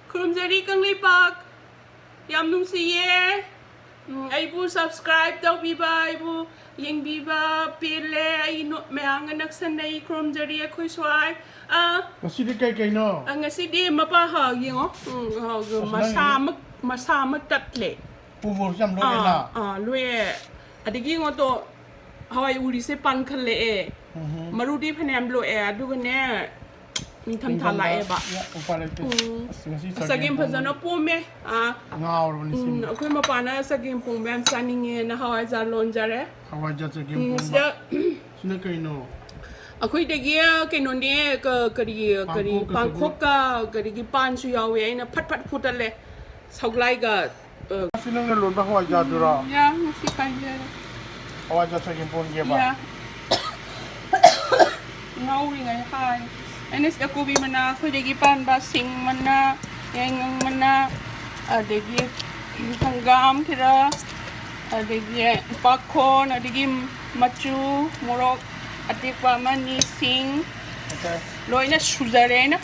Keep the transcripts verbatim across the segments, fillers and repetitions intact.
ꯈꯨꯔꯨꯝꯖꯔꯤ ꯀꯪꯂꯩꯄꯥꯛ꯫ ꯌꯥꯝ ꯅꯨꯡꯁꯤꯌꯦ꯫ ꯎꯝ, ꯑꯩꯕꯨ subscribe ꯇꯧꯕꯤꯕ, ꯑꯩꯕꯨ ꯌꯦꯡꯕꯤꯕ ꯄꯦꯜꯂꯦ꯫ ꯑꯩ ꯅꯣ-, ꯃꯌꯥꯝꯒ ꯅꯛꯁꯟꯅꯩ꯫ ꯈꯨꯔꯨꯝꯖꯔꯤ ꯑꯩꯈꯣꯏ ꯁ꯭ꯋꯥꯏ꯫ ꯑ, ꯉꯁꯤꯗꯤ ꯀꯩ ꯀꯩꯅꯣ? ꯑ, ꯉꯁꯤꯗꯤ ꯃꯄꯥ ꯍꯥꯎ ꯌꯦꯡꯉꯣ꯫ ꯎꯝ, ꯍꯥꯎ, ꯑꯁ, ꯃꯁꯥ ꯅꯪꯒꯤꯗꯤ ꯑꯃ, ꯃꯁꯥ ꯑꯃ ꯇꯠꯂꯦ꯫ ꯎ ꯃꯣꯔꯣꯛꯁꯦ ꯌꯥꯝ ꯂꯣꯛꯑꯦꯅ꯫ ꯑꯥ, ꯑꯥ, ꯂꯣꯛꯑꯦ꯫ ꯑꯗꯒꯤ ꯌꯦꯡꯉꯣ ꯇꯣ, ꯍꯋꯥꯏ ꯎꯔꯤꯁꯦ ꯄꯥꯟꯈꯠꯂꯛꯑꯦ꯫ ꯎꯝꯍꯨꯝ꯫ ꯃꯔꯨꯗꯤ ꯐꯅꯌꯥꯝ ꯂꯣꯛꯑꯦ, ꯑꯗꯨꯒꯅꯦ, ꯅꯤꯡꯊꯝꯊꯥ ꯅꯤꯡꯊꯝꯊꯥ ꯂꯥꯛꯑꯦꯕ꯫ ꯌꯥ-, ꯎꯄꯥꯏ ꯂꯩꯇꯦ꯫ ꯎꯝ꯫ ꯑꯁ, ꯉꯁꯤ ꯆꯒꯦꯝ ꯆꯒꯦꯝ ꯐꯖꯅ ꯄꯣꯝꯃꯦ꯫ ꯑꯥ, ꯉꯥꯎꯔꯕꯅꯤ ꯎꯝ, ꯁꯤꯃ꯫ ꯑꯩꯈꯣꯏ ꯃꯄꯥꯅ ꯆꯒꯦꯝ ꯄꯣꯝꯕ ꯌꯥꯝ ꯆꯥꯅꯤꯡꯉꯦꯅ ꯍꯋꯥꯏꯖꯥꯔ ꯂꯣꯟꯖꯔꯦ꯫ ꯍꯋꯥꯏꯖꯥꯔ ꯆꯒꯦꯝ ꯎꯝ, ꯄꯣꯝꯕ꯫ ꯁꯤꯗ ꯁꯤꯅ ꯀꯩꯅꯣ? ꯑꯩꯈꯣꯏꯗꯒꯤ, ꯀꯩꯅꯣꯅꯦ, ꯀ-, ꯀꯔꯤ, ꯀꯔꯤ, ꯄꯥꯡꯈꯣꯛꯀ ꯄꯥꯡꯈꯣꯛꯀ, ꯀꯔꯤꯒꯤ ꯄꯥꯟꯁꯨ ꯌꯥꯎꯋꯦ꯫ ꯑꯩꯅ ꯐꯠ ꯐꯠ ꯐꯨꯠꯍꯜꯂꯦ꯫ ꯁꯧꯒ꯭ꯂꯥꯏꯒ, ꯑ, ꯁꯤ ꯅꯪꯅ ꯂꯣꯟꯕ ꯍꯋꯥꯏꯖꯥꯔꯗꯨꯔꯣ? ꯎꯝ, ꯌꯥ, ꯉꯁꯤ ꯀꯥꯏꯖꯔꯦ꯫ ꯍꯋꯥꯏꯖꯥꯔ ꯆꯒꯦꯝ ꯄꯣꯟꯒꯦꯕ? ꯌꯥ꯫ ꯉꯧꯔꯤꯉꯩ ꯍꯥꯏ꯫ ꯑꯩꯅ ꯁꯤꯗ ꯀꯣꯕꯤ ꯃꯅꯥ, ꯑꯩꯈꯣꯏꯗꯒꯤ ꯄꯥꯟꯕ ꯁꯤꯡ ꯃꯅꯥ, ꯌꯥꯏꯉꯪ ꯃꯅꯥ, ꯑꯗꯒꯤ ꯍꯪꯒꯥꯝ ꯈꯔ, ꯑꯗꯒꯤ ꯄꯥꯈꯣꯟ, ꯑꯗꯒꯤ ꯃꯆꯨ, ꯃꯣꯔꯣꯛ ꯑꯇꯦꯛꯄ ꯑꯃꯅꯤ, ꯁꯤꯡ, ꯑꯣꯀꯦ꯫ ꯂꯣꯏꯅ ꯁꯨꯖꯔꯦ ꯑꯩꯅ꯫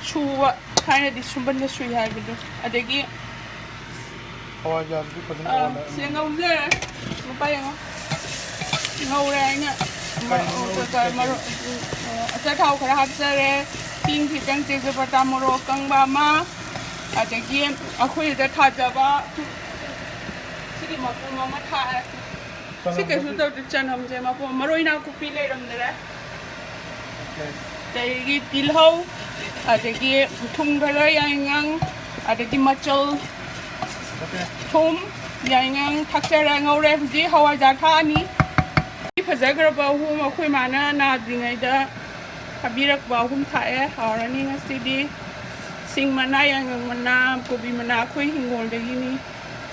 ꯁꯨꯕ, ꯊꯥꯏꯅꯗꯤ ꯁꯨꯝꯕꯟꯗ ꯁꯨꯏ ꯍꯥꯏꯕꯗꯣ꯫ ꯑꯗꯒꯤ ꯍꯋꯥꯏꯖꯥꯔꯗꯨꯗꯤ ꯐꯖꯅ ꯑꯥ, ꯑꯣꯜꯂꯦ꯫ ꯁꯦ ꯉꯧꯖꯔꯦ꯫ ꯂꯨꯄꯥ ꯌꯦꯡꯉꯣ꯫ ꯉꯧꯔꯦ ꯑꯩꯅ꯫ ꯀꯔꯤ ꯃꯔꯣꯛ, ꯉꯧꯔꯤꯅꯣ? ꯀꯩꯀꯥ ꯃꯔꯣꯛ, ꯎꯝ, ꯑ, ꯑꯆꯥꯊꯥꯎ ꯈꯔ ꯍꯥꯞꯆꯔꯦ꯫ ꯆꯤꯡ ꯈꯤꯇꯪ, ꯇꯦꯖꯄꯇꯥ, ꯃꯣꯔꯣꯛ ꯑꯀꯪꯕ ꯑꯃ, ꯑꯗꯒꯤ ꯑꯩꯈꯣꯏꯗ ꯊꯥꯖꯕ ꯁꯤꯒꯤ ꯃꯄꯨꯝ ꯑꯃ ꯊꯥꯛꯑꯦ꯫ ꯁꯤ ꯀꯩꯁꯨ ꯆꯅꯝꯗꯨꯗꯤ? ꯇꯧꯗꯦ, ꯆꯅꯝꯁꯦ ꯃꯄꯨꯝ, ꯃꯔꯣꯏ ꯅꯥꯀꯨꯞꯄꯤ ꯂꯩꯔꯝꯗꯔꯦ꯫ ꯑꯣꯀꯦ꯫ ꯑꯗꯒꯤ ꯇꯤꯜꯍꯧ, ꯑꯗꯒꯤ ꯊꯨꯝ ꯈꯔ, ꯌꯥꯏꯉꯪ, ꯑꯗꯒꯤ ꯃꯆꯜ, ꯑꯣꯀꯦ꯫ ꯊꯨꯝ, ꯌꯥꯏꯉꯪ ꯊꯥꯛꯆꯔ ꯉꯧꯔꯦ꯫ ꯍꯧꯖꯤꯛ ꯍꯋꯥꯏꯖꯥꯔ ꯊꯥꯛꯑꯅꯤ꯫ ꯐꯖꯈ꯭ꯔꯕ ꯑꯍꯨꯝ ꯑꯩꯈꯣꯏ ꯃꯥꯅ ꯅꯥꯗ꯭ꯔꯤꯉꯩꯗ ꯊꯥꯕꯤꯔꯛꯄ ꯑꯍꯨꯝ ꯊꯥꯛꯑꯦ꯫ ꯍꯥꯎꯔꯅꯤ ꯉꯁꯤꯗꯤ꯫ ꯁꯤꯡ ꯃꯅꯥ, ꯌꯥꯏꯉꯪ ꯃꯅꯥ, ꯀꯣꯕꯤ ꯃꯅꯥ ꯑꯩꯈꯣꯏ ꯍꯤꯡꯒꯣꯜꯗꯒꯤꯅꯤ꯫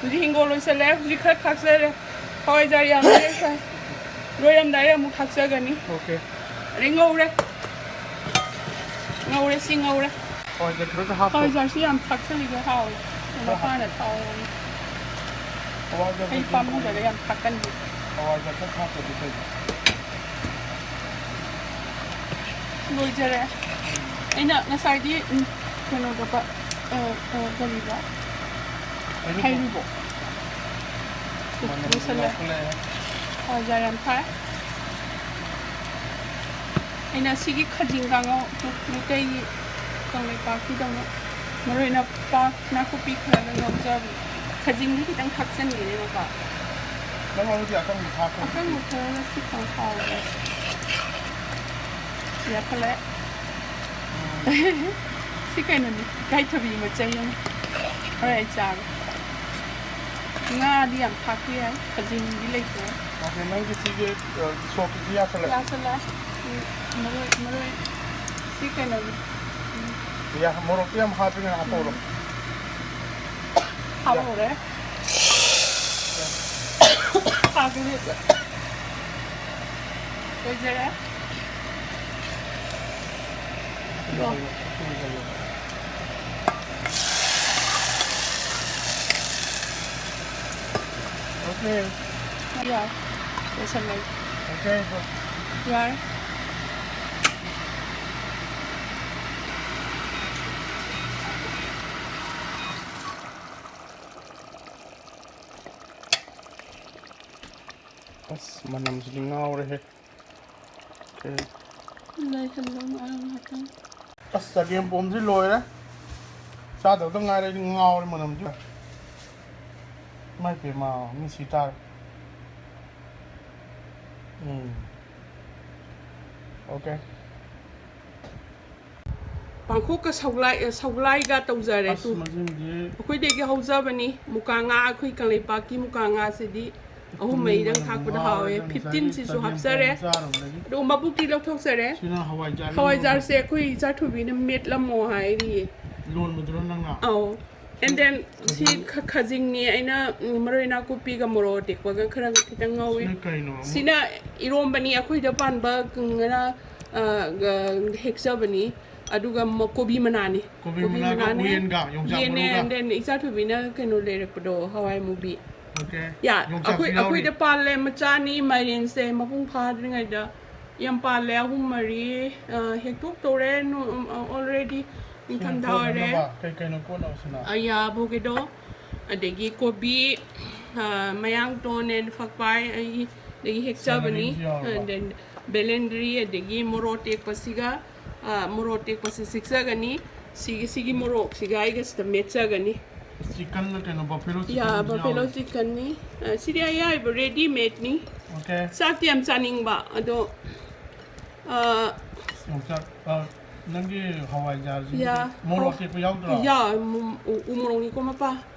ꯍꯧꯖꯤꯛ ꯍꯤꯡꯒꯣꯜ ꯂꯣꯏꯁꯜꯂꯦ꯫ ꯍꯧꯖꯤꯛ ꯈꯔ ꯊꯥꯛꯆꯔꯦ꯫ ꯍꯋꯥꯏꯖꯥꯔ ꯌꯥꯝ ꯂꯩꯔꯦ ꯁꯥꯏ꯫ ꯂꯣꯏꯔꯝꯗꯥꯏꯗ ꯑꯃꯨꯛ ꯊꯥꯛꯆꯒꯅꯤ꯫ ꯑꯣꯀꯦ꯫ ꯑꯗꯩ ꯉꯧꯔꯦ꯫ ꯉꯧꯔꯦ, ꯁꯤ ꯉꯧꯔꯦ꯫ ꯍꯋꯥꯏꯖꯥꯔ ꯈꯔ ꯈꯔ ꯍꯥꯞꯄꯣ꯫ ꯍꯋꯥꯏꯖꯥꯔꯁꯤ ꯌꯥꯝ ꯊꯥꯛꯆꯜꯂꯤꯒꯦ ꯍꯥꯎꯋꯦ꯫ ꯈꯔ ꯍꯥꯞꯄꯣ꯫ ꯃꯄꯥꯅ ꯊꯥꯎ ꯍꯥꯏ꯫ ꯍꯋꯥꯏꯖꯥꯔ ꯑꯩ ꯈꯔ ꯄꯥꯝꯃꯨꯗꯅ ꯌꯥꯝ ꯊꯥꯛꯀꯟꯕꯤ꯫ ꯍꯋꯥꯏꯖꯥꯔ ꯈꯔ ꯍꯥꯞꯄꯗꯤ ꯐꯩ꯫ ꯂꯣꯏꯖꯔꯦ꯫ ꯑꯩꯅ ꯉꯁꯥꯏꯗꯤ, ꯎꯝ, ꯀꯩꯅꯣꯗꯣ ꯀ-, ꯑ, ꯑ, ꯀꯔꯤꯕ? ꯍꯩꯔꯤꯕꯣꯞ꯫ ꯍꯩꯔꯤꯕꯣꯞ꯫ ꯃꯅꯝ ꯂꯣꯏꯁꯜꯂꯦ꯫ ꯂꯧꯈꯠꯂꯛꯑꯦ꯫ ꯍꯋꯥꯏꯖꯥꯔ ꯌꯥꯝ ꯊꯥꯏ꯫ ꯑꯩꯅ ꯁꯤꯒꯤ ꯈꯖꯤꯡ ꯀꯥꯡꯉꯧ, ꯃꯩꯇꯩꯒꯤ ꯀꯪꯂꯩꯄꯥꯛꯀꯤꯗꯧꯅ ꯃꯔꯣꯏ ꯅꯄꯥꯛ-, ꯅꯥꯀꯨꯞꯄꯤ ꯈꯔꯒ ꯉꯧꯖꯕꯅꯤ꯫ ꯈꯖꯤꯡꯗꯤ ꯈꯤꯇꯪ ꯊꯥꯛꯆꯟꯒꯦꯅꯦ, ꯃꯄꯥ꯫ ꯅꯪ ꯑꯗꯨꯗꯤ ꯑꯀꯪꯕ ꯊꯥꯛꯈ꯭ꯔꯣ꯫ ꯑꯀꯪꯕ ꯈꯔꯒ ꯁꯤ ꯈꯔ ꯍꯥꯎꯕ꯭ꯔꯥ? ꯌꯥꯈꯠꯂꯦ꯫ ꯁꯤ ꯀꯩꯅꯣꯅꯤ, ꯏꯀꯥꯏꯊꯕꯤ ꯃꯆꯩ ꯑꯃ꯫ ꯍꯣꯔꯦꯟ ꯑꯩ ꯆꯥꯒꯦ꯫ ꯉꯥꯗꯤ ꯌꯥꯝ ꯊꯥꯛꯄ ꯌꯥꯏ, ꯈꯖꯤꯡꯗꯤ ꯂꯩꯇ꯭ꯔꯦ꯫ ꯑꯣꯀꯦ, ꯅꯪꯒꯤ ꯁꯤꯒꯤ, ꯑ, ꯁꯣꯛꯀꯤꯗꯤ ꯌꯥꯁꯜꯂꯦ? ꯌꯥꯁꯜꯂꯦ꯫ ꯎꯝ, ꯃꯔꯣꯏ, ꯃꯔꯣꯏ, ꯁꯤ ꯀꯩꯅꯣꯅꯤ꯫ ꯌꯥ-, ꯃꯣꯔꯣꯛꯇꯤ ꯌꯥꯝ ꯍꯥꯞꯄꯤꯉꯩ ꯍꯥꯞꯄꯧꯔꯣ꯫ ꯎꯝ꯫ ꯍꯥꯞꯍꯧꯔꯦ꯫ ꯊꯥꯒꯦ ꯍꯦꯛꯇ꯫ ꯂꯣꯏꯖꯔꯦ꯫ ꯂꯣ꯫ ꯑꯣꯀꯦ꯫ ꯌꯥꯔꯦ꯫ ꯂꯣꯏꯁꯜꯂꯒꯦ꯫ ꯑꯣꯀꯦ꯫ ꯌꯥꯔꯦ꯫ ꯑꯁ, ꯃꯅꯝꯁꯤꯗꯤ ꯉꯥꯎꯔꯦꯍꯦ꯫ ꯑꯣꯀꯦ꯫ ꯂꯩꯍꯜꯂꯣ ꯉꯥꯏꯍꯥꯛ ꯉꯥꯏꯍꯥꯛꯇꯪ꯫ ꯑꯁ, ꯆꯒꯦꯝ ꯄꯣꯝꯁꯤ ꯂꯣꯏꯔꯦ꯫ ꯆꯥꯗꯕꯗ ꯉꯥꯏꯔꯦ, ꯑꯩꯗꯤ ꯉꯥꯎꯔꯦ ꯃꯅꯝꯁꯤꯅ꯫ ꯏꯃꯥꯏ ꯄꯦꯝꯃ, ꯃꯤ ꯁꯤ ꯇꯥꯔꯦ꯫ ꯎꯝ꯫ ꯑꯣꯀꯦ꯫ ꯄꯥꯡꯈꯣꯛꯀ ꯁꯧꯒ꯭ꯂꯥꯏ-, ꯁꯧꯒ꯭ꯂꯥꯏꯒ ꯇꯧꯖꯔꯦ꯫ ꯑꯁ, ꯇꯨ꯫ ꯃꯁꯤꯃꯗꯤ ꯑꯩꯈꯣꯏꯗꯒꯤ ꯍꯧꯖꯕꯅꯤ꯫ ꯃꯨꯀꯥ ꯉꯥ, ꯑꯩꯈꯣꯏ ꯀꯪꯂꯩꯄꯥꯛꯀꯤ ꯃꯨꯀꯥ ꯉꯥꯁꯤꯗꯤ ꯑꯍꯨꯝ ꯃꯔꯤꯗꯪ ꯊꯥꯛꯄꯗ ꯍꯥꯎꯋꯦ꯫ ꯉꯥꯒ ꯉꯁꯥꯏꯒꯤ ꯐꯤꯐꯇꯤꯟꯁꯤꯁꯨ ꯆꯒꯦꯝ ꯍꯥꯞꯆꯔꯦ꯫ ꯄꯣꯝꯕ ꯆꯥꯔꯝꯕꯗꯒꯤ꯫ ꯑꯗꯨꯒ ꯃꯕꯨꯛꯇꯤ ꯂꯧꯊꯣꯛꯆꯔꯦ꯫ ꯁꯤꯅ ꯍꯋꯥꯏꯖꯥꯔ ꯍꯋꯥꯏꯖꯥꯔꯁꯦ ꯑꯩꯈꯣꯏ ꯏꯆꯥꯊꯣꯏꯕꯤꯅ ꯃꯦꯠꯂꯝꯃꯣ ꯍꯥꯏꯔꯤꯌꯦ꯫ ꯂꯣꯟꯕꯗꯨꯔꯣ ꯅꯪꯅ? ꯑꯧ꯫ And then ꯁꯤ ꯈꯖꯤꯡ꯫ ꯈ-, ꯈꯖꯤꯡꯅꯤ꯫ ꯑꯩꯅ, ꯎꯝ, ꯃꯔꯣꯏ ꯅꯥꯀꯨꯞꯄꯤꯒ ꯃꯣꯔꯣꯛ ꯑꯇꯦꯛꯄꯒ ꯈꯔ ꯈꯤꯇꯪ ꯉꯧꯏ꯫ ꯁꯤꯅ ꯀꯩꯅꯣ ꯑꯃꯨꯛ? ꯁꯤꯅ ꯏꯔꯣꯝꯕꯅꯤ꯫ ꯑꯩꯈꯣꯏꯗ ꯄꯥꯟꯕ, ꯎꯝ, ꯉꯔꯥꯡ, ꯑ, ꯒ-, ꯍꯦꯛꯆꯕꯅꯤ꯫ ꯑꯗꯨꯒ ꯃ-, ꯀꯣꯕꯤ ꯃꯅꯥꯅꯤ꯫ ꯀꯣꯕꯤ ꯀꯣꯕꯤ ꯃꯅꯥꯒ ꯃꯅꯥꯅꯦ꯫ ꯎꯌꯦꯟꯒ, ꯌꯣꯡꯆꯥꯛ ꯌꯦꯟꯅꯦ, ꯃꯔꯨꯒ꯫ And then ꯏꯆꯥꯊꯣꯏꯕꯤꯅ ꯀꯩꯅꯣ ꯂꯩꯔꯛꯄꯗꯣ, ꯍꯋꯥꯏ ꯃꯨꯕꯤ꯫ ꯑꯣꯀꯦ꯫ ꯌꯥ, ꯌꯣꯡꯆꯥꯛꯁꯨ ꯑꯩꯈꯣꯏ, ꯌꯥꯎꯔꯤ꯫ ꯑꯩꯈꯣꯏꯗ ꯄꯥꯜꯂꯦ, ꯃꯆꯥꯅꯤ, ꯃꯥꯏꯔꯦꯟꯁꯦ ꯃꯄꯨꯡ ꯐꯥꯗ꯭ꯔꯤꯉꯩꯗ ꯌꯥꯝ ꯄꯥꯜꯂꯦ, ꯑꯍꯨꯝ ꯃꯔꯤ, ꯑ, ꯍꯦꯛꯇꯣꯛꯇꯧꯔꯦ, ꯅꯣ-, ꯑ, already꯫ ꯅꯤꯡꯊꯝꯊꯥ ꯑꯣꯏꯔꯦ꯫ ꯀꯣꯠꯅꯕ ꯀꯩ ꯀꯩꯅꯣ ꯀꯣꯠꯅꯕꯁꯤꯅ? ꯑꯌꯥ, ꯑꯕꯣꯀꯦꯗꯣ, ꯑꯗꯒꯤ ꯀꯣꯕꯤ, ꯑ, ꯃꯌꯥꯡꯇꯣꯟ and ꯐꯛꯄꯥꯏ, ꯑꯩ, ꯑꯗꯒꯤ ꯍꯦꯛꯆꯕꯅꯤ꯫ Celery ꯁꯨ ꯌꯥꯎꯔꯕ? And then ꯕꯦꯂꯦꯟꯗ꯭ꯔꯤ, ꯑꯗꯒꯤ ꯃꯣꯔꯣꯛ ꯑꯇꯦꯛꯄꯁꯤꯒ, ꯑ, ꯃꯣꯔꯣꯛ ꯑꯇꯦꯛꯄꯁꯤ ꯆꯤꯛꯆꯒꯅꯤ꯫ ꯁꯤꯒꯤ, ꯁꯤꯒꯤ ꯃꯣꯔꯣꯛꯁꯤꯒ ꯑꯩꯒ ꯁꯤꯗ ꯃꯦꯠꯆꯒꯅꯤ꯫ Chicken ꯂ ꯀꯩꯅꯣ, buffalo chicken ꯌꯥ, ꯁꯨ buffalo ꯌꯥꯎꯔꯕ? Chicken ꯅꯤ꯫ ꯑ, ꯁꯤꯗꯤ ꯑꯌꯥꯏꯕ ready made ꯅꯤ꯫ Okay꯫ ꯆꯥꯛꯇꯤ ꯌꯥꯝ ꯆꯥꯅꯤꯡꯕ, ꯑꯗꯣ, ꯑ, ꯌꯣꯡꯆꯥꯛ, ꯑ, ꯅꯪꯒꯤ ꯍꯋꯥꯏꯖꯥꯔꯁꯤ ꯌꯥ꯫ ꯃꯣꯔꯣꯛ ꯑꯇꯦꯛꯄ ꯌꯥꯎꯗ꯭ꯔꯣ? ꯌꯥ, ꯎ, ꯎ, ꯎ ꯃꯣꯔꯣꯛꯅꯤꯀꯣ, ꯃꯄꯥ꯫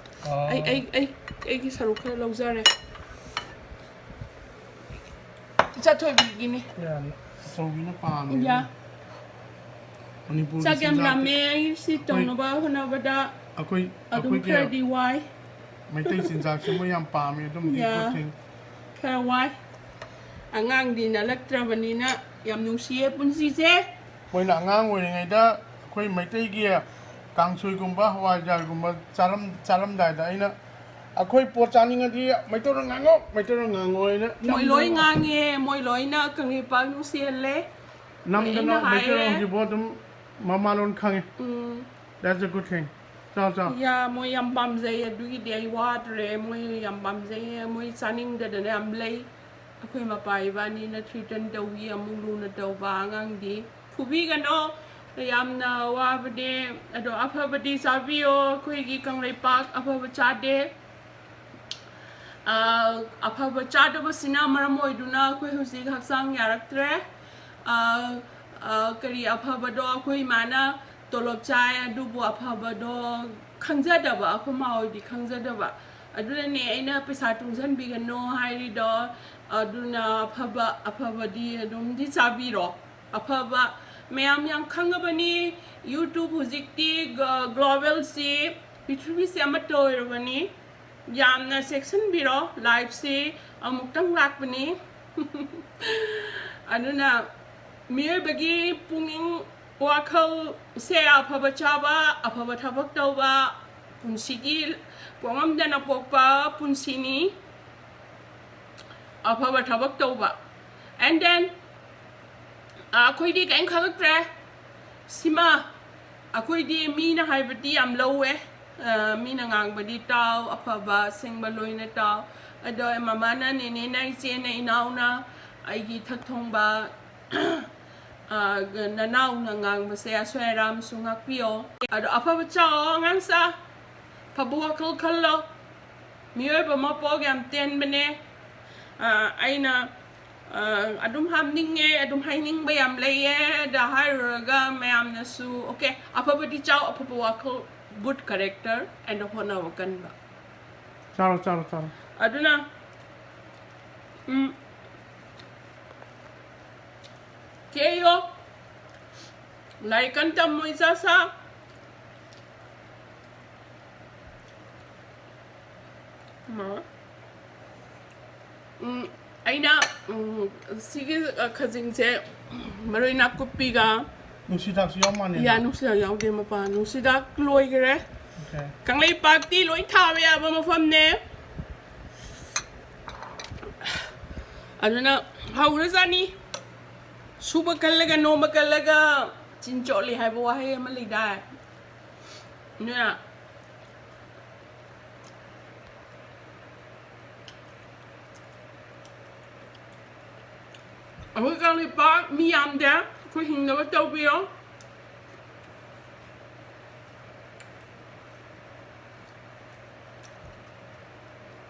ꯑ꯫ ꯑꯩ, ꯑꯩ, ꯑꯩ, ꯑꯩꯒꯤ ꯁꯔꯨꯛ ꯈꯔ ꯂꯧꯖꯔꯦ꯫ ꯆꯥꯊꯣꯏꯕꯤꯒꯤꯅꯤ꯫ ꯌꯥꯅꯤ꯫ ꯑꯆꯧꯕꯤꯅ ꯄꯥꯝꯃꯦ꯫ ꯌꯥ꯫ ꯃꯅꯤꯄꯨꯔꯒꯤ ꯆꯥꯛ ꯌꯥꯝ ꯆꯤꯟꯖꯥꯛꯇꯤ ꯂꯥꯝꯃꯦ, ꯑꯩ ꯁꯤ ꯑꯩꯈꯣꯏ, ꯇꯧꯅꯕ ꯍꯣꯠꯅꯕꯗ ꯑꯩꯈꯣꯏ, ꯑꯗꯨꯝ ꯑꯩꯈꯣꯏꯒꯤ ꯈꯔꯗꯤ ꯋꯥꯏ꯫ ꯃꯩꯇꯩ ꯆꯤꯟꯖꯥꯛꯁꯦ ꯃꯣꯏ ꯌꯥꯝ ꯄꯥꯝꯃꯦ, ꯑꯗꯨꯝꯗꯤ ꯌꯥ꯫ Good thing꯫ ꯈꯔ ꯋꯥꯏ꯫ ꯑꯉꯥꯡꯗꯤ ꯅꯠꯂꯛꯇ꯭ꯔꯕꯅꯤꯅ ꯌꯥꯝ ꯅꯨꯡꯁꯤꯌꯦ ꯄꯨꯟꯁꯤꯁꯦ꯫ ꯃꯣꯏꯅ ꯑꯉꯥꯡ ꯑꯣꯏꯔꯤꯉꯩꯗ ꯑꯩꯈꯣꯏ ꯃꯩꯇꯩꯒꯤ ꯀꯥꯡꯁꯣꯏꯒꯨꯝꯕ, ꯍꯋꯥꯏꯖꯥꯔꯒꯨꯝꯕ ꯆꯥꯔꯝ-, ꯆꯥꯔꯝꯗꯥꯏꯗ ꯑꯩꯅ, "ꯑꯩꯈꯣꯏ ꯄꯣꯠ ꯆꯥꯅꯤꯡꯉꯗꯤ ꯃꯩꯇꯩꯂꯣꯟ ꯉꯥꯡꯉꯣ, ꯃꯩꯇꯩꯂꯣꯟ ꯉꯥꯡꯉꯣ" ꯍꯥꯏꯅ ꯃꯣꯏ ꯂꯣꯏ ꯅꯝꯗꯅ ꯉꯥꯡꯉꯦ, ꯃꯣꯏ ꯂꯣꯏꯅ ꯀꯪꯂꯩꯄꯥꯛ ꯅꯨꯡꯁꯤꯍꯜꯂꯦ꯫ ꯅꯝꯗꯅ ꯑꯩꯅ ꯍꯥꯏꯔꯦ꯫ ꯃꯩꯇꯩꯂꯣꯟꯒꯤꯕꯨ ꯑꯗꯨꯝ ꯃꯃꯥꯂꯣꯟ ꯈꯪꯉꯦ꯫ ꯎꯝ꯫ That's a good thing. ꯆꯥꯎ, ꯆꯥꯎ꯫ ꯌꯥ, ꯃꯣꯏ ꯌꯥꯝ ꯄꯥꯝꯖꯩ, ꯑꯗꯨꯒꯤꯗꯤ ꯑꯩ ꯋꯥꯗ꯭ꯔꯦ꯫ ꯃꯣꯏ ꯌꯥꯝ ꯄꯥꯝꯖꯩ, ꯃꯣꯏ ꯆꯥꯅꯤꯡꯗꯗꯅ ꯌꯥꯝ ꯂꯩ꯫ ꯑꯩꯈꯣꯏ ꯃꯄꯥ ꯏꯕꯥꯅꯤꯅ threaten ꯇꯧꯏ, ꯑꯃꯨꯛ ꯂꯨꯅ ꯇꯧꯕ ꯑꯉꯥꯡꯗꯤ꯫ ꯐꯨꯕꯤꯒꯅꯣ, ꯌꯥꯝꯅ ꯋꯥꯕꯅꯦ꯫ ꯑꯗꯣ ꯑꯐꯕꯗꯤ ꯆꯥꯕꯤꯌꯣ, ꯑꯩꯈꯣꯏꯒꯤ ꯀꯪꯂꯩꯄꯥꯛ ꯑꯐꯕ ꯆꯥꯗꯦ꯫ ꯑ, ꯑꯐꯕ ꯆꯥꯗꯕꯁꯤꯅ ꯃꯔꯝ ꯑꯣꯏꯗꯨꯅ ꯑꯩꯈꯣꯏ ꯍꯧꯖꯤꯛ ꯍꯛꯆꯥꯡ ꯌꯥꯔꯛꯇ꯭ꯔꯦ꯫ ꯑ, ꯑ, ꯀꯔꯤ ꯑꯐꯕꯗꯣ ꯑꯩꯈꯣꯏ ꯏꯃꯥꯅ ꯇꯣꯂꯣꯞ ꯆꯥꯏ, ꯑꯗꯨꯕꯨ ꯑꯐꯕꯗꯣ ꯈꯪꯖꯗꯕ, ꯑꯩꯈꯣꯏ ꯃꯥ ꯍꯣꯏꯗꯤ ꯈꯪꯖꯗꯕ꯫ ꯑꯗꯨꯅꯅꯦ ꯑꯩꯅ ꯄꯩꯁꯥ ꯇꯨꯡꯁꯟꯕꯤꯒꯅꯣ ꯍꯥꯏꯔꯤꯗꯣ꯫ ꯑꯗꯨꯅ ꯑꯐꯕ, ꯑꯐꯕꯗꯤ ꯑꯗꯨꯝꯗꯤ ꯆꯥꯕꯤꯔꯣ꯫ ꯑꯐꯕ ꯃꯌꯥꯝ ꯌꯥꯝ ꯈꯪꯉꯕꯅꯤ꯫ YouTube ꯍꯧꯖꯤꯛꯇꯤ ꯒ-, global ꯁꯤ, ꯄ꯭ꯔꯤꯊꯤꯕꯤꯁꯦ ꯑꯃꯠꯇ ꯑꯣꯏꯔꯕꯅꯤ꯫ ꯌꯥꯝꯅ ꯆꯦꯛꯁꯤꯟꯕꯤꯔꯣ, life ꯁꯤ ꯑꯃꯨꯛꯇꯪ ꯂꯥꯛꯄꯅꯤ꯫ ꯑꯗꯨꯅ ꯃꯤꯑꯣꯏꯕꯒꯤ ꯄꯨꯛꯅꯤꯡ ꯋꯥꯈꯜꯁꯦ ꯑꯐꯕ ꯆꯥꯕ, ꯑꯐꯕ ꯊꯕꯛ ꯇꯧꯕ, ꯄꯨꯟꯁꯤꯒꯤ ꯄꯣꯛꯉꯝꯗꯅ ꯄꯣꯛꯄ ꯄꯨꯟꯁꯤꯅꯤ꯫ ꯑꯐꯕ ꯊꯕꯛ ꯇꯧꯕ꯫ And then, ꯑ, ꯑꯩꯈꯣꯏꯗꯤ ꯀꯔꯤꯝ ꯈꯪꯉꯛꯇ꯭ꯔꯦ꯫ ꯁꯤꯃ ꯑꯩꯈꯣꯏꯗꯤ ꯃꯤꯅ ꯍꯥꯏꯕꯗꯤ ꯌꯥꯝ ꯂꯧꯋꯦ꯫ ꯑ, ꯃꯤꯅ ꯉꯥꯡꯕꯗꯤ ꯇꯥꯎ, ꯑꯐꯕ ꯑꯁꯦꯡꯕ ꯂꯣꯏꯅ ꯇꯥꯎ꯫ ꯑꯗꯣ ꯃꯃꯥꯅ, ꯅꯦꯅꯦꯅ, ꯏꯆꯦꯅ, ꯏꯅꯥꯎꯅ, ꯑꯩꯒꯤ ꯏꯊꯛ ꯊꯣꯡꯕ, ꯑ, ꯅꯅꯥꯎꯅ ꯉꯥꯡꯕꯁꯦ ꯑꯁꯣꯏ ꯑꯔꯥꯝꯁꯨ ꯉꯥꯛꯄꯤꯌꯣ꯫ ꯑꯗꯣ ꯑꯐꯕ ꯆꯥꯎ ꯑꯉꯥꯡꯁꯥ, ꯑꯐꯕ ꯋꯥꯈꯜ ꯈꯜꯂꯣ꯫ ꯃꯤꯑꯣꯏꯕ ꯃꯄꯣꯛ ꯌꯥꯝ ꯇꯦꯟꯕꯅꯦ꯫ ꯑ, ꯑꯩꯅ, ꯑ, ꯑꯗꯨꯝ ꯍꯥꯞꯅꯤꯡꯉꯦ, ꯑꯗꯨꯝ ꯍꯥꯏꯅꯤꯡꯕ ꯌꯥꯝ ꯂꯩꯌꯦ꯫ ꯑꯗ ꯍꯥꯏꯔꯨꯔꯒ ꯃꯌꯥꯝꯅꯁꯨ, okay, ꯑꯐꯕꯗꯤ ꯆꯥꯎ, ꯑꯐꯕ ꯋꯥꯈꯜ, good character and ꯍꯣꯠꯅꯕ ꯀꯟꯕ꯫ ꯆꯥꯔꯣ, ꯆꯥꯔꯣ, ꯆꯥꯔꯣ꯫ ꯑꯗꯨꯅ, ꯎꯝ, ꯀꯦꯌꯣ, ꯂꯥꯏꯔꯤꯛ ꯀꯟꯅ ꯇꯝꯃꯣ, ꯏꯆꯥꯁꯥ꯫ ꯃꯥ꯫ ꯎꯝ, ꯑꯩꯅ, ꯎꯝ, ꯁꯤꯒꯤ, ꯑ, ꯈꯖꯤꯡꯁꯦ ꯃꯔꯣꯏ ꯅꯥꯀꯨꯞꯄꯤꯒ, ꯅꯨꯡꯁꯤꯗꯥꯛꯁꯨ ꯌꯥꯎ ꯃꯥꯜꯂꯦ꯫ ꯌꯥ, ꯅꯨꯡꯁꯤꯗꯥꯛ ꯌꯥꯎꯗꯦ, ꯃꯄꯥꯟ꯫ ꯅꯨꯡꯁꯤꯗꯥꯛ ꯂꯣꯏꯈ꯭ꯔꯦ꯫ Okay꯫ ꯀꯪꯂꯩꯄꯥꯛꯇꯤ ꯂꯣꯏ ꯊꯥꯕ ꯌꯥꯕ ꯃꯐꯝꯅꯦ꯫ ꯑꯗꯨꯅ ꯍꯧꯔꯖꯥꯠꯅꯤ꯫ ꯁꯨꯕ ꯀꯜꯂꯒ, ꯅꯣꯝꯕ ꯀꯜꯂꯒ ꯆꯤꯟ ꯆꯣꯠꯂꯤ ꯍꯥꯏꯕ ꯋꯥꯍꯩ ꯑꯃ ꯂꯩꯗꯥꯏ? ꯑꯗꯨꯅ ꯑꯩꯈꯣꯏ ꯀꯪꯂꯩꯄꯥꯛ ꯃꯤ ꯌꯥꯝꯗꯦ, ꯑꯩꯈꯣꯏ ꯍꯤꯡꯅꯕ ꯇꯧꯕꯤꯌꯣ꯫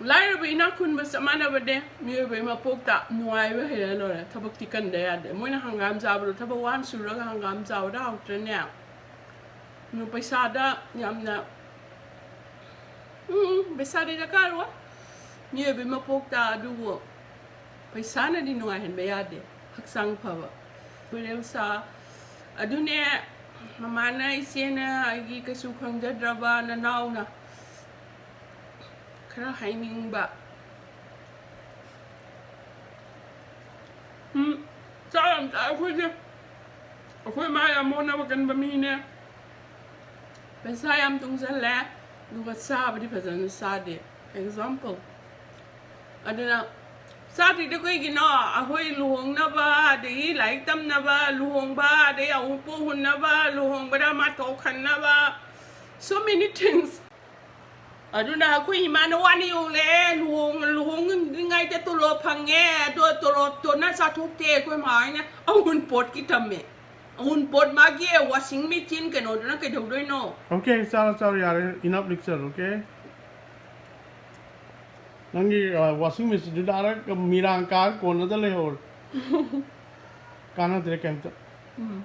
ꯂꯥꯏꯔꯕ ꯏꯅꯥꯛ ꯈꯨꯟꯕ ꯆꯞ ꯃꯥꯟꯅꯕꯅꯦ꯫ ꯃꯤꯑꯣꯏꯕꯒꯤ ꯃꯄꯣꯛꯇ ꯅꯨꯡꯉꯥꯏꯕ ꯍꯦꯜꯂ ꯂꯣꯏꯔꯦ꯫ ꯊꯕꯛꯇꯤ ꯀꯟꯗ ꯌꯥꯗꯦ꯫ ꯃꯣꯏꯅ ꯍꯪꯒꯥꯝ ꯆꯥꯕꯗꯣ, ꯊꯕꯛ ꯋꯥꯅ ꯁꯨꯔꯒ ꯍꯪꯒꯥꯝ ꯆꯥꯕꯗ ꯍꯥꯎꯇ꯭ꯔꯅꯦ? ꯑꯗꯨ ꯄꯩꯁꯥꯗ ꯌꯥꯝꯅ, ꯎꯝ, ꯄꯩꯁꯥꯗꯤ ꯗꯔꯀꯥꯔ ꯑꯣꯏ ꯃꯤꯑꯣꯏꯕꯒꯤ ꯃꯄꯣꯛꯇ, ꯑꯗꯨꯕꯨ ꯄꯩꯁꯥꯅꯗꯤ ꯅꯨꯡꯉꯥꯏꯍꯟꯕ ꯌꯥꯗꯦ꯫ ꯍꯛꯆꯥꯡ ꯐꯕ, ꯄꯨꯛꯅꯤꯡ ꯁꯥ-, ꯑꯗꯨꯅꯦ ꯃꯃꯥꯅ, ꯏꯆꯦꯅ, ꯑꯩꯒꯤ ꯀꯩꯁꯨ ꯈꯪꯖꯗ꯭ꯔꯕ ꯅꯅꯥꯎꯅ ꯈꯔ ꯍꯥꯏꯅꯤꯡꯕ꯫ ꯎꯝ, ꯆꯥꯛ ꯌꯥꯝ ꯆꯥꯏ ꯑꯩꯈꯣꯏꯁꯦ꯫ ꯑꯩꯈꯣꯏ ꯃꯥ ꯌꯥꯝ ꯍꯣꯠꯅꯕ ꯀꯟꯕ ꯃꯤꯅꯦ꯫ ꯄꯩꯁꯥ ꯌꯥꯝ ꯇꯨꯡꯁꯜꯂꯦ, ꯑꯗꯨꯒ ꯆꯥꯕꯗꯤ ꯐꯖꯅ ꯆꯥꯗꯦ꯫ Example꯫ ꯑꯗꯨꯅ ꯆꯥꯗ꯭ꯔꯤꯗꯣ ꯀꯩꯒꯤꯅꯣ? ꯑꯩꯈꯣꯏ ꯂꯨꯍꯣꯡꯅꯕ, ꯑꯗꯒꯤ ꯂꯥꯏꯔꯤꯛ ꯇꯝꯅꯕ, ꯂꯨꯍꯣꯡꯕ, ꯑꯗꯩ ꯑꯋꯨꯟꯄꯣꯠ ꯍꯨꯟꯅꯕ, ꯂꯨꯍꯣꯡꯕꯗ ꯃꯥ ꯇꯣꯛꯍꯟꯅꯕ, so many things. ꯑꯗꯨꯅ ꯑꯩꯈꯣꯏ ꯏꯃꯥꯅ ꯋꯥꯅ ꯌꯣꯛꯂꯛꯑꯦ, ꯂꯨꯍꯣꯡ-, ꯂꯨꯍꯣꯡꯗ꯭ꯔꯤꯉꯩꯗ ꯇꯣꯂꯣꯞ ꯐꯪꯉꯦ, ꯑꯗꯣ ꯇꯣꯂꯣꯞꯇꯣꯅ ꯆꯥꯊꯣꯛꯇꯦ꯫ ꯑꯩꯈꯣꯏ ꯃꯥ ꯍꯣꯏꯅ ꯑꯋꯨꯟꯄꯣꯠꯀꯤ ꯊꯝꯃꯦ, ꯑꯋꯨꯟꯄꯣꯠ ꯃꯥꯒꯤ washing machine ꯀꯩꯅꯣꯗꯨꯅ ꯀꯩꯗꯧꯗꯣꯏꯅꯣ? Okay, ꯆꯥꯔꯣ, ꯆꯥꯔꯣ, ꯌꯥꯔꯦ, enough lecture, okay? ꯅꯪꯒꯤ, ꯑ, washing machineꯗꯨꯗ ꯑꯥꯔ ꯃꯤꯔꯥꯡ ꯀꯥꯔ ꯀꯣꯟꯅꯗ ꯂꯩꯍꯧꯔꯦ꯫ ꯀꯥꯟꯅꯗ꯭ꯔꯦ ꯀꯩꯝꯇ꯫ ꯎꯝ꯫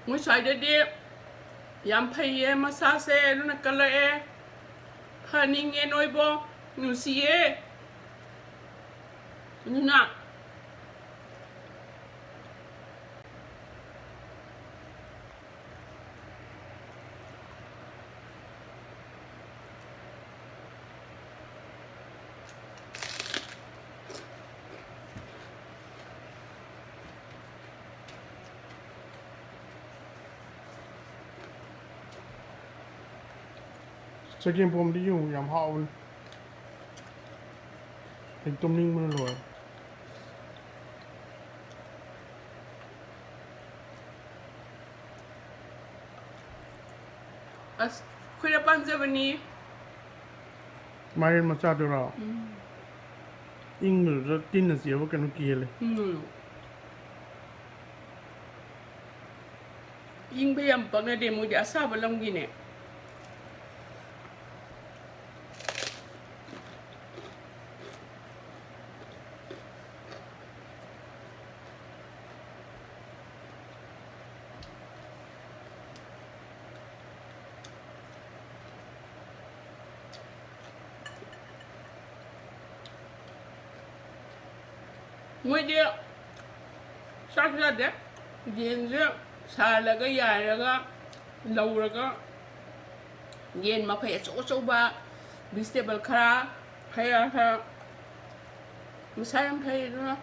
ꯃꯣꯏ ꯁ꯭ꯋꯥꯏꯗꯗꯤ ꯌꯥꯝ ꯐꯩꯌꯦ, ꯃꯁꯥꯁꯦ ꯑꯗꯨꯅ ꯀꯜꯂꯛꯑꯦ, ꯐꯅꯤꯡꯉꯦ ꯅꯣꯏꯕꯣ, ꯅꯨꯡꯁꯤꯌꯦ꯫ ꯑꯗꯨꯅ ꯆꯒꯦꯝ ꯄꯣꯝꯕꯗꯤ ꯌꯦꯡꯉꯨ, ꯌꯥꯝ ꯍꯥꯎꯕꯅꯤ꯫ ꯑꯩ ꯇꯨꯝꯅꯤꯡꯕꯅ ꯂꯣꯏꯔꯦ꯫ ꯑꯁ, ꯑꯩꯈꯣꯏꯅ ꯄꯥꯝꯖꯕꯅꯤ꯫ ꯃꯥꯏꯔꯦꯟ ꯃꯆꯥꯗꯨꯔꯣ? ꯎꯝ꯫ ꯏꯪꯕꯗꯨꯗ ꯇꯤꯟꯅ ꯆꯦꯕ ꯀꯩꯅꯣ ꯀꯤꯍꯜꯂꯦ꯫ ꯎꯝ꯫ ꯏꯪꯕ ꯌꯥꯝ ꯄꯛꯅꯗꯦ ꯃꯣꯏꯗꯤ, ꯑꯁꯥꯕ ꯂꯝꯒꯤꯅꯦ꯫ ꯃꯣꯏꯗꯤ ꯆꯥꯛ ꯆꯥꯗꯦ꯫ ꯌꯦꯟꯁꯦ ꯁꯥꯍꯜꯂꯒ, ꯌꯥꯏꯔꯒ, ꯂꯧꯔꯒ, ꯌꯦꯟ ꯃꯐꯩ ꯑꯆꯧ ꯑꯆꯧꯕ, vegetable ꯈꯔ, ꯍꯩ ꯔꯥ ꯈꯔ, ꯃꯁꯥ ꯌꯥꯝ ꯐꯩ꯫ ꯑꯗꯨꯅ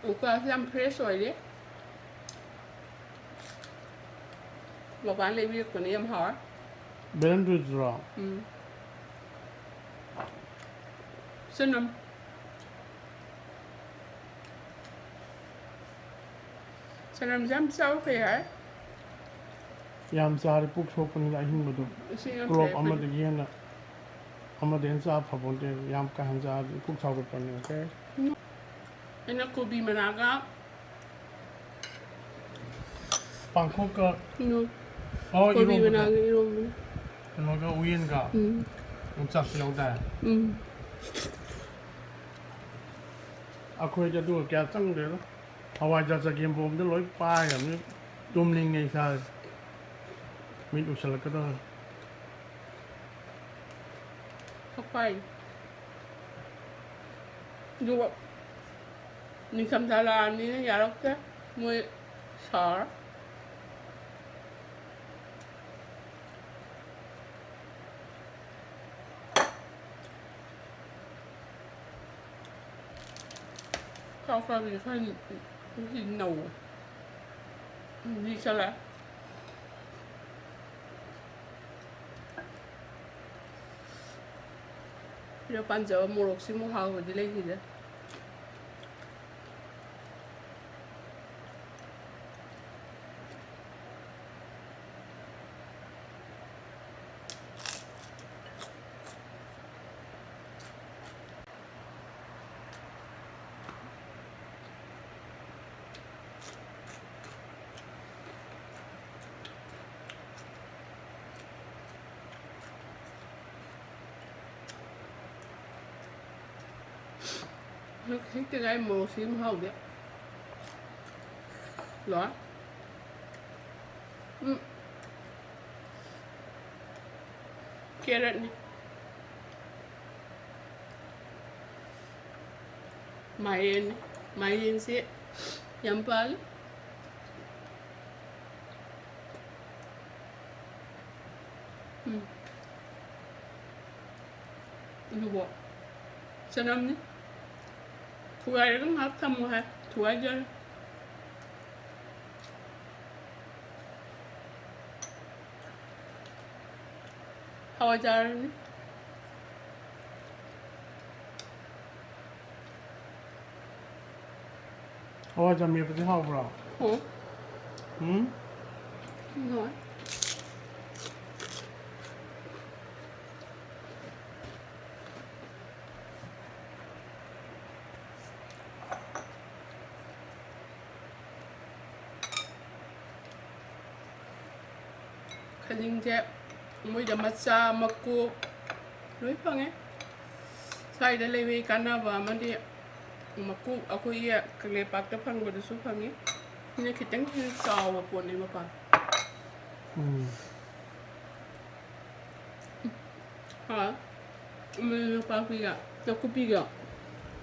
ꯀꯧꯇꯥꯁꯦ ꯌꯥꯝ fresh ꯑꯣꯏꯔꯦ꯫ ꯃꯄꯥꯟ ꯂꯩꯕꯤꯔꯛꯄꯅꯦ, ꯌꯥꯝ ꯍꯥꯎꯔꯦ꯫ ꯕꯦꯂꯟꯗ꯭ꯔꯤꯗꯨꯔꯣ? ꯎꯝ꯫ ꯆꯅꯝ꯫ ꯆꯅꯝꯁꯦ ꯌꯥꯝ ꯆꯥꯕ ꯐꯩ ꯍꯥꯏ꯫ ꯌꯥꯝ ꯆꯥꯔꯗꯤ ꯄꯨꯛ ꯁꯣꯛꯄꯅꯤꯅ ꯑꯍꯤꯡꯕꯗꯣ꯫ ꯏꯁꯤꯡ ꯌꯥꯝ ꯀ꯭ꯂꯣꯞ ꯊꯛꯑꯦ ꯑꯩꯈꯣꯏꯗꯤ꯫ ꯑꯃꯗꯒꯤ ꯍꯦꯟꯅ ꯑꯃꯗꯒꯤ ꯍꯦꯟꯅ ꯆꯥꯕ ꯐꯄꯣꯟꯇꯦ꯫ ꯌꯥꯝ ꯀꯥ ꯍꯦꯟꯅ ꯆꯥꯔꯗꯤ ꯄꯨꯛ ꯁꯥꯎꯒꯠꯄꯅꯦ꯫ Okay? ꯑꯩꯅ ꯀꯣꯕꯤ ꯃꯅꯥꯒ ꯄꯥꯡꯈꯣꯛꯀ ꯀꯩꯅꯣ, ꯑꯣ, ꯀꯣꯕꯤ ꯏꯔꯣꯝꯕꯗ ꯃꯅꯥꯒ ꯏꯔꯣꯝꯕꯅꯦ꯫ ꯀꯩꯅꯣꯒ ꯎꯌꯦꯟꯒ ꯎꯝ꯫ ꯌꯣꯡꯆꯥꯛꯁꯨ ꯌꯥꯎꯗꯥꯏ? ꯎꯝ꯫ ꯑꯩꯈꯣꯏꯗꯤ ꯑꯗꯨꯒ ꯀꯌꯥ ꯆꯪꯗꯦꯗ꯫ ꯍꯋꯥꯏꯖꯥꯔ ꯆꯒꯦꯝ ꯄꯣꯝꯕꯗ ꯂꯣꯏ ꯄꯥꯏꯔꯕꯅꯤ꯫ ꯇꯨꯝꯅꯤꯡꯉꯦ ꯏꯁꯥꯁꯦ꯫ ꯃꯤꯠ ꯎꯏꯁꯜꯂꯛꯀꯗꯧꯔꯦ꯫ ꯊꯛꯄꯥꯏ꯫ ꯑꯗꯨꯒ ꯅꯤꯡꯊꯝꯊꯥ ꯂꯥꯛꯑꯕꯅꯤꯅ ꯌꯥꯔꯛꯇ꯭ꯔꯦ꯫ ꯃꯣꯏ ꯁꯥꯔ꯫ ꯆꯥꯎ ꯆꯥꯕꯤꯁꯦ ꯈꯔ ꯉꯁꯤꯗꯤ ꯅꯧꯋꯦ꯫ ꯂꯤꯁꯜꯂꯛꯑꯦ꯫ ꯁꯤꯗ ꯄꯥꯟꯖꯕ ꯃꯣꯔꯣꯛꯁꯤꯃꯨꯛ ꯍꯥꯎꯕꯗꯤ ꯂꯩꯈꯤꯗꯦ꯫ ꯍꯦꯛꯇ ꯉꯥꯏ ꯃꯣꯔꯣꯛꯁꯤ ꯑꯗꯨꯝ ꯍꯥꯎꯗꯦ꯫ ꯂꯣꯏꯔꯦ꯫ ꯎꯝ꯫ ꯀꯦꯔꯠꯅꯤ꯫ ꯃꯥꯏꯔꯦꯟ, ꯃꯥꯏꯔꯦꯟꯁꯦ ꯌꯥꯝ ꯄꯥꯜꯂꯤ꯫ ꯎꯝ꯫ ꯑꯗꯨꯕꯨ ꯆꯅꯝꯅꯤ꯫ ꯊꯨꯒꯥꯏꯔꯒ ꯉꯥꯏꯍꯥꯛ ꯊꯝꯃꯨ ꯍꯥꯏ꯫ ꯋꯥꯏꯖꯔꯦ꯫ ꯍꯋꯥꯏꯖꯥꯔꯅꯤ꯫ ꯍꯋꯥꯏꯖꯥꯔ ꯃꯦꯠꯄꯗꯤ ꯍꯥꯎꯕ꯭ꯔꯣ? ꯎꯝ꯫ ꯎꯝ? ꯎꯝ, ꯍꯣꯏ꯫ ꯈꯖꯤꯡꯁꯦ ꯃꯣꯏꯗ ꯃꯆꯥ, ꯃꯀꯣꯛ ꯂꯣꯏ ꯐꯪꯉꯦ꯫ ꯁ꯭ꯋꯥꯏꯗ ꯂꯩꯕꯒꯤ ꯀꯥꯟꯅꯕ ꯑꯃꯗꯤ ꯃꯀꯣꯛ ꯑꯩꯈꯣꯏꯒꯤ ꯀꯪꯂꯩꯄꯥꯛꯇ ꯐꯪꯕꯗꯨꯁꯨ ꯐꯪꯉꯤ꯫ ꯁꯤꯅ ꯈꯤꯇꯪ ꯍꯦꯟꯅ ꯆꯥꯎꯕ ꯄꯣꯠꯅꯦꯕꯀꯣ꯫ ꯎꯝ꯫ ꯍꯥꯎ꯫ ꯃꯔꯣꯏ ꯅꯄꯥꯛꯄꯤꯒ ꯅꯥꯀꯨꯞꯄꯤꯒ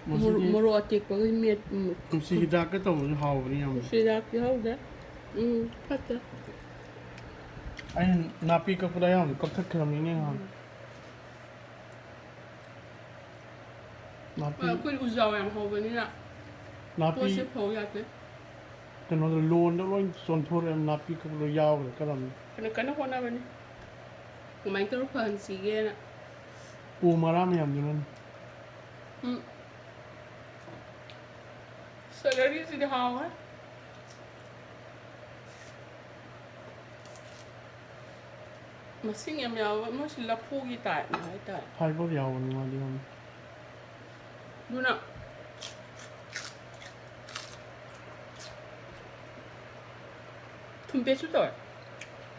ꯃꯁꯤꯗꯤ ꯃꯣꯔꯣꯛ, ꯃꯣꯔꯣꯛ ꯑꯇꯦꯛꯄꯒ ꯃꯦꯠ-, ꯎꯝ꯫ ꯅꯨꯡꯁꯤ ꯍꯤꯗꯥꯛꯀ ꯇꯧꯕꯁꯨ ꯍꯥꯎꯕꯅꯤ ꯌꯥꯝꯅ꯫ ꯅꯨꯡꯁꯤ ꯍꯤꯗꯥꯛꯇꯤ ꯍꯧꯗꯦ꯫ ꯎꯝ, ꯐꯠꯇꯦ꯫ ꯑꯩꯅ ꯅꯥꯄꯤ ꯀꯛꯄꯗ ꯑꯌꯥꯝꯕ ꯀꯛꯊꯠꯈ꯭ꯔꯕꯅꯤꯅꯦ ꯉꯍꯥꯟ꯫ ꯎꯝ꯫ ꯅꯥꯄꯤ ꯍꯣꯏ, ꯑꯩꯈꯣꯏ ꯎꯖꯥꯎ ꯌꯥꯝ ꯍꯧꯕꯅꯤꯅ ꯅꯥꯄꯤ ꯄꯣꯠꯁꯦ ꯐꯧ ꯌꯥꯗꯦ꯫ ꯀꯩꯅꯣꯗ ꯂꯣꯟꯗ ꯂꯣꯏ ꯆꯣꯟꯊꯣꯔꯛꯑꯦ, ꯅꯥꯄꯤ ꯀꯛꯄꯗ ꯌꯥꯎꯈ꯭ꯔꯦ ꯀꯔꯝꯅ? ꯀꯟꯅ, ꯀꯟꯅ ꯍꯣꯠꯅꯕꯅꯤ꯫ ꯀꯃꯥꯏꯅ ꯇꯧꯔ ꯐꯍꯟꯁꯤꯒꯦꯅ꯫ ꯎ ꯃꯔꯥ ꯃꯌꯥꯝꯗꯨꯅꯅꯤ꯫ ꯎꯝ꯫ ꯁꯦꯂꯔꯤꯁꯤꯗꯤ ꯍꯥꯎꯋꯦ꯫ ꯃꯁꯤꯡ ꯌꯥꯝ ꯌꯥꯎꯕ, ꯃꯣꯏꯁꯤ ꯂꯐꯨꯒꯤ ꯇꯥꯏꯞꯅꯤ ꯍꯥꯏꯇꯥꯔꯦ꯫ ꯐꯥꯏꯕꯔ ꯌꯥꯎꯕꯅꯤ ꯃꯥꯗꯤ ꯌꯥꯝꯅ꯫ ꯑꯗꯨꯅ ꯊꯨꯝꯄꯦꯠꯁꯨ ꯇꯧꯋꯦ꯫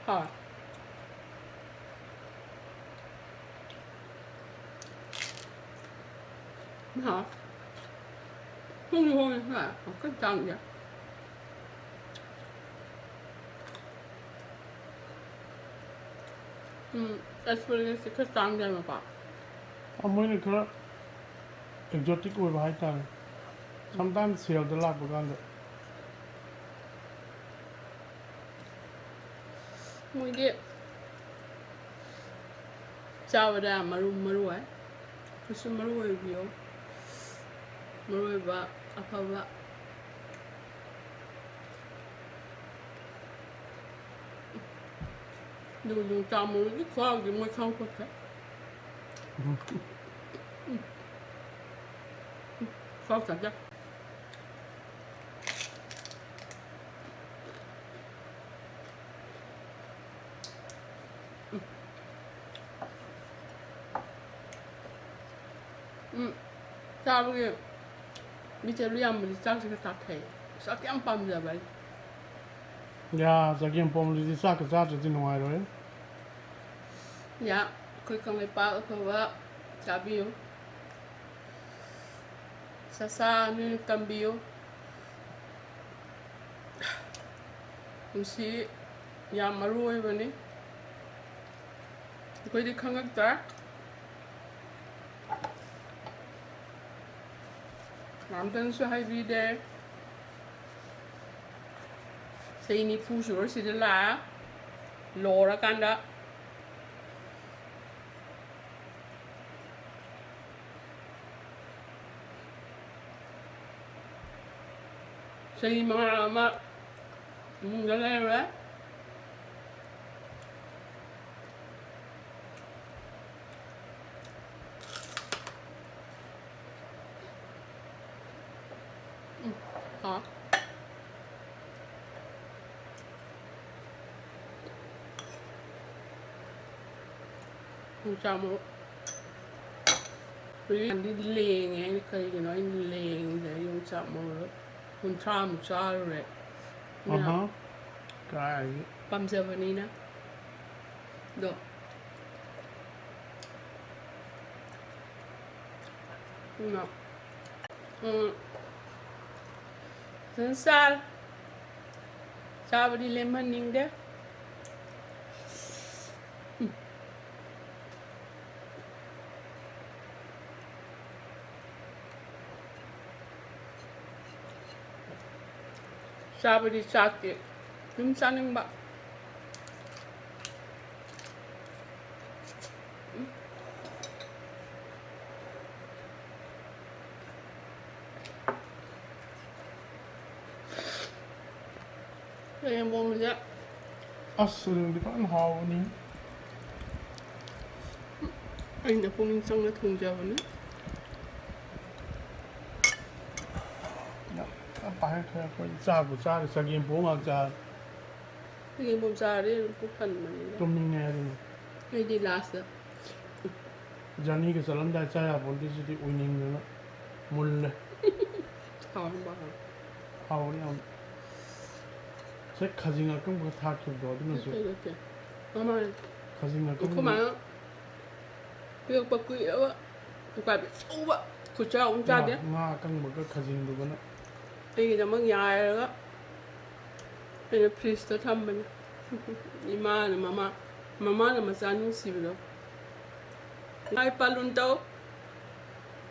ꯍꯥꯎꯋꯦ꯫ ꯍꯥ꯫ ꯍꯣꯡꯁꯨ ꯍꯣꯡꯉꯦ, ꯍꯥ꯫ ꯌꯥꯝ ꯀꯟꯅ ꯇꯥꯡꯗꯦ꯫ ꯎꯝ, ꯑꯦꯛꯁꯄꯤꯔꯤꯌꯦꯟꯁꯁꯦ ꯈꯔ ꯇꯥꯡꯗꯦ ꯍꯥꯏꯕꯀꯣ꯫ ꯑ, ꯃꯣꯏꯅ ꯈꯔ ꯑꯦꯛꯖꯣꯇꯤꯛ ꯑꯣꯏꯕ ꯍꯥꯏꯇꯥꯔꯦ꯫ ꯁꯝꯇꯥꯏꯝꯁ ꯁꯦꯜꯗ ꯂꯥꯛꯄ ꯀꯥꯟꯗ꯫ ꯃꯣꯏꯗꯤ ꯆꯥꯕꯗ ꯌꯥꯝ ꯃꯔꯨ, ꯃꯔꯨ ꯑꯣꯏ꯫ ꯑꯩꯈꯣꯏꯁꯨ ꯃꯔꯨ ꯑꯣꯏꯕꯤꯌꯣ꯫ ꯃꯔꯨ ꯑꯣꯏꯕ ꯑꯐꯕ ꯅꯨꯡ ꯅꯨꯡ ꯆꯥꯃꯨꯔꯗꯤ ꯈ꯭ꯋꯥꯎꯗꯤ ꯃꯣꯏ ꯈꯪꯄꯣꯠꯇꯦ꯫ ꯎꯝ꯫ ꯎꯝ꯫ ꯈ꯭ꯋꯥꯎ ꯆꯥꯖ꯫ ꯎꯝ꯫ ꯎꯝ꯫ ꯆꯥꯕꯒꯤ ꯃꯤꯠꯁꯦ ꯂꯨ ꯌꯥꯝꯕꯗꯤ ꯆꯥꯛꯁꯦ ꯈꯔ ꯆꯥꯊꯩ꯫ ꯆꯥꯛꯇꯤ ꯌꯥꯝ ꯄꯥꯝꯖꯕ ꯑꯩ꯫ ꯌꯥ, ꯆꯒꯦꯝ ꯄꯣꯝꯕꯗꯨꯗꯤ ꯆꯥꯛꯀ ꯆꯥꯗ꯭ꯔꯗꯤ ꯅꯨꯡꯉꯥꯏꯔꯣꯏ꯫ ꯌꯥ, ꯑꯩꯈꯣꯏ ꯀꯪꯂꯩꯄꯥꯛ ꯑꯐꯕ ꯆꯥꯕꯤꯌꯨ꯫ ꯁꯥ ꯁꯥ ꯅꯣꯏꯅ ꯇꯝꯕꯤꯌꯨ꯫ ꯄꯨꯟꯁꯤ ꯌꯥꯝ ꯃꯔꯨ ꯑꯣꯏꯕꯅꯤ꯫ ꯑꯩꯈꯣꯏꯗꯤ ꯈꯪꯉꯛꯇ꯭ꯔꯦ꯫ ꯀꯅꯥꯝꯇꯅꯁꯨ ꯍꯥꯏꯕꯤꯗꯦ꯫ ꯆꯍꯤ ꯅꯤꯐꯨ ꯁꯨꯔꯁꯤꯗ ꯂꯥꯛꯑꯦ꯫ ꯂꯣꯏꯔꯀꯥꯟꯗ ꯆꯍꯤ ꯃꯉꯥ ꯑꯃ ꯏꯃꯨꯡꯗ ꯂꯩꯔꯨꯔꯦ꯫ ꯎꯝ, ꯍꯥꯎ꯫ ꯌꯣꯡꯆꯥꯛ ꯃꯔꯨ꯫ ꯍꯧꯖꯤꯛꯀꯥꯟꯗꯤ ꯂꯦꯡꯉꯦ꯫ ꯑꯩꯅ ꯀꯔꯤꯒꯤꯅꯣ ꯑꯩꯅ ꯂꯦꯡꯉꯤꯁꯦ? ꯌꯣꯡꯆꯥꯛ ꯃꯔꯨ ꯀꯨꯟꯊ꯭ꯔꯥꯃꯨꯛ ꯆꯥꯔꯨꯔꯦ꯫ ꯑꯗꯨꯅ ꯑꯍ꯫ ꯀꯥꯏꯗꯒꯤ? ꯄꯥꯝꯖꯕꯅꯤꯅ꯫ ꯑꯗꯣ ꯎꯝ꯫ ꯎꯝ꯫ ꯐꯖꯅ ꯆꯥꯔꯦ꯫ ꯆꯥꯕꯗꯤ ꯂꯦꯝꯍꯟꯅꯤꯡꯗꯦ꯫ ꯎꯝ꯫ ꯆꯥꯕꯗꯤ ꯆꯥꯛꯇꯤ ꯑꯗꯨꯝ ꯆꯥꯅꯤꯡꯕ꯫ ꯆꯒꯦꯝꯄꯣꯝꯕꯁꯦ ꯑꯁ, ꯑꯗꯨꯗꯤ ꯐꯖꯅ ꯍꯥꯎꯕꯅꯤ꯫ ꯑꯩꯅ ꯄꯨꯛꯅꯤꯡ ꯆꯪꯅ ꯊꯣꯡꯖꯕꯅꯤ꯫ ꯌꯥꯝ ꯄꯥꯏꯔꯛꯈ꯭ꯔꯦ ꯑꯩꯈꯣꯏ꯫ ꯆꯥꯕꯨ ꯆꯥꯔꯦ, ꯆꯒꯦꯝ ꯄꯣꯝ ꯉꯥꯛ ꯆꯥꯔꯦ꯫ ꯆꯒꯦꯝ ꯄꯣꯝ ꯆꯥꯔꯗꯤ ꯑꯗꯨꯝ ꯄꯨꯛ ꯊꯟꯕꯅꯤꯗ꯫ ꯇꯨꯝꯅꯤꯡꯉꯦ ꯑꯗꯨꯅ꯫ ꯑꯩꯗꯤ ꯂꯥꯁꯇ꯫ ꯖꯔꯅꯤꯒ ꯆꯠꯂꯝꯗꯥꯏ ꯆꯥ ꯌꯥꯄꯣꯟꯇꯦ ꯁꯤꯗꯤ, ꯎꯏꯅꯤꯡꯗꯅ ꯃꯨꯜꯂꯦ꯫ ꯍꯥꯎꯔꯝꯕ ꯍꯥꯎ꯫ ꯍꯥꯎꯕꯅꯤ ꯌꯥꯝ꯫ ꯉꯁꯥꯏ ꯈꯥꯖꯤꯡ ꯑꯀꯪꯕꯒ ꯊꯥꯛꯈꯤꯕꯗꯣ ꯑꯗꯨꯅꯁꯨ꯫ ꯅꯠꯇꯦ, ꯅꯠꯇꯦ꯫ ꯃꯃꯥꯡ ꯈꯥꯖꯤꯡ ꯑꯩꯈꯣꯏ ꯑꯀꯪꯕ꯫ ꯃꯥꯅ ꯄꯤꯔꯛꯄ ꯀꯨꯏꯔꯕ ꯎꯀꯥꯕꯤ ꯑꯆꯧꯕ ꯈꯨꯆꯥꯎ ꯑꯃ ꯆꯥꯗꯦ꯫ ꯉꯥ, ꯉꯥ ꯑꯀꯪꯕꯒ ꯈꯥꯖꯤꯡꯗꯨꯒꯅ꯫ ꯑꯩꯒꯤꯗꯃꯛ ꯌꯥꯏꯔꯒ ꯑꯩꯅ ꯐ꯭ꯔꯤꯖꯇ ꯊꯝꯕꯅꯦ꯫ ꯏꯃꯥꯅ ꯃꯃꯥ, ꯃꯃꯥꯅ ꯃꯆꯥ ꯅꯨꯡꯁꯤꯕꯗꯣ꯫ ꯃꯥꯏ ꯄꯥꯂꯨꯟ ꯇꯧ꯫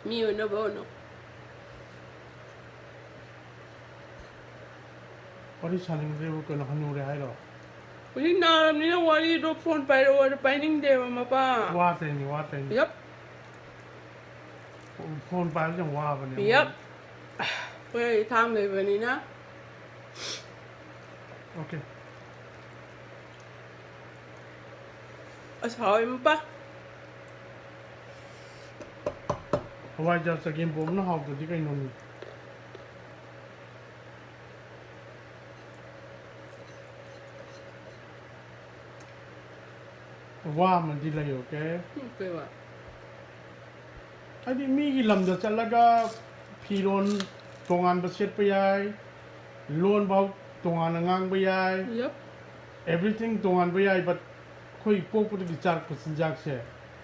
ꯃꯤ ꯑꯣꯏꯅꯕ ꯍꯣꯠꯅꯧ꯫ ꯋꯥꯔꯤ ꯁꯥꯅꯤꯡꯗ꯭ꯔꯦꯕ, ꯀꯩꯅꯣ, ꯍꯅꯨꯔꯦ ꯍꯥꯏꯔꯣ? ꯍꯧꯖꯤꯛ ꯅꯥꯔꯕꯅꯤꯅ ꯋꯥꯔꯤꯗꯣ ꯐꯣꯟ ꯄꯥꯏꯔꯛꯑꯣ ꯍꯥꯏꯗꯣ ꯄꯥꯏꯅꯤꯡꯗꯦꯕ ꯃꯄꯥ꯫ ꯋꯥ ꯇꯧꯔꯤꯅꯤ, ꯋꯥ ꯇꯧꯔꯤꯅꯤ꯫ ꯌꯞ꯫ ꯐꯣꯟ ꯄꯥꯏꯕꯁꯦ ꯌꯥꯝ ꯋꯥꯕꯅꯦ꯫ ꯌꯞ꯫ ꯑꯩꯈꯣꯏ ꯊꯥꯡ ꯂꯩꯕꯅꯤꯅ꯫ ꯑꯣꯀꯦ꯫ ꯑꯁ, ꯍꯥꯎꯋꯦ ꯃꯄꯥ꯫ ꯍꯋꯥꯏꯖꯥꯔ ꯆꯒꯦꯝ ꯄꯣꯝꯕꯅ ꯍꯥꯎꯇ꯭ꯔꯗꯤ ꯀꯩꯅꯣꯅꯦ? ꯋꯥ ꯑꯃꯗꯤ ꯂꯩ, ꯑꯣꯀꯦ? ꯎꯝ, ꯀꯩ ꯋꯥ? ꯍꯥꯏꯗꯤ ꯃꯤꯒꯤ ꯂꯝꯗ ꯆꯠꯂꯒ ꯐꯤꯔꯣꯜ ꯇꯣꯉꯥꯟꯕ ꯁꯦꯠꯄ ꯌꯥꯏ, ꯂꯣꯟ ꯐꯥꯎ ꯇꯣꯉꯥꯟꯅ ꯉꯥꯡꯕ ꯌꯥꯏ, ꯌꯞ꯫ Everything ꯇꯣꯉꯥꯟꯕ ꯌꯥꯏ, but ꯑꯩꯈꯣꯏ ꯄꯣꯛꯄꯗꯒꯤ ꯆꯥꯔꯛꯄ ꯆꯤꯟꯖꯥꯛꯁꯦ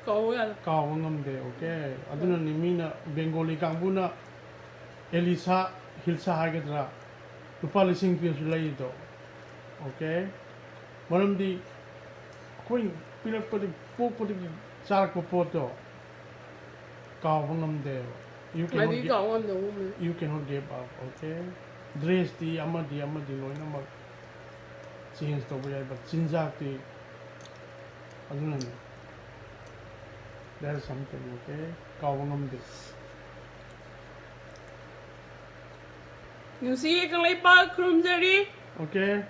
ꯀꯥꯎꯕ ꯌꯥꯗꯦ꯫ ꯀꯥꯎꯕ ꯉꯝꯗꯦ, ꯑꯣꯀꯦ? ꯑꯗꯨꯅꯅꯤ ꯃꯤꯅ, ꯕꯦꯡꯒꯣꯂꯤ ꯀꯥꯡꯕꯨꯅ ꯑꯦꯂꯤꯁꯥ ꯍꯤꯜꯁꯥ ꯍꯥꯏꯒꯗ꯭ꯔꯥ, ꯂꯨꯄꯥ ꯂꯤꯁꯤꯡ ꯄꯤꯔꯁꯨ ꯂꯩꯔꯤꯗꯣ, ꯑꯣꯀꯦ? ꯃꯔꯝꯗꯤ ꯑꯩꯈꯣꯏ ꯄꯤꯔꯛꯄꯗꯒꯤ, ꯄꯣꯛꯄꯗꯒꯤ ꯆꯥꯔꯛꯄ ꯄꯣꯠꯇꯣ ꯀꯥꯎꯕ ꯉꯝꯗꯦꯕ꯫ You cannot ꯃꯥꯗꯤ gi-, ꯀꯥꯎ ꯉꯝꯗꯕ ꯃꯤ꯫ You cannot give up, okay? Dress T ꯑꯃꯗꯤ ꯑꯃꯗꯤ ꯂꯣꯏꯅꯃꯛ change ꯇꯧꯕ ꯌꯥꯏ, but ꯆꯤꯟꯖꯥꯛꯇꯤ ꯑꯗꯨꯅꯅꯤ꯫ That is something, okay? ꯀꯥꯎꯕ ꯉꯝꯗꯦ꯫ ꯅꯨꯡꯁꯤꯌꯦ Kangleipak, ꯈꯨꯔꯨꯝꯖꯔꯤ꯫ Okay?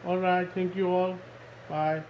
All right, thank you all. Bye.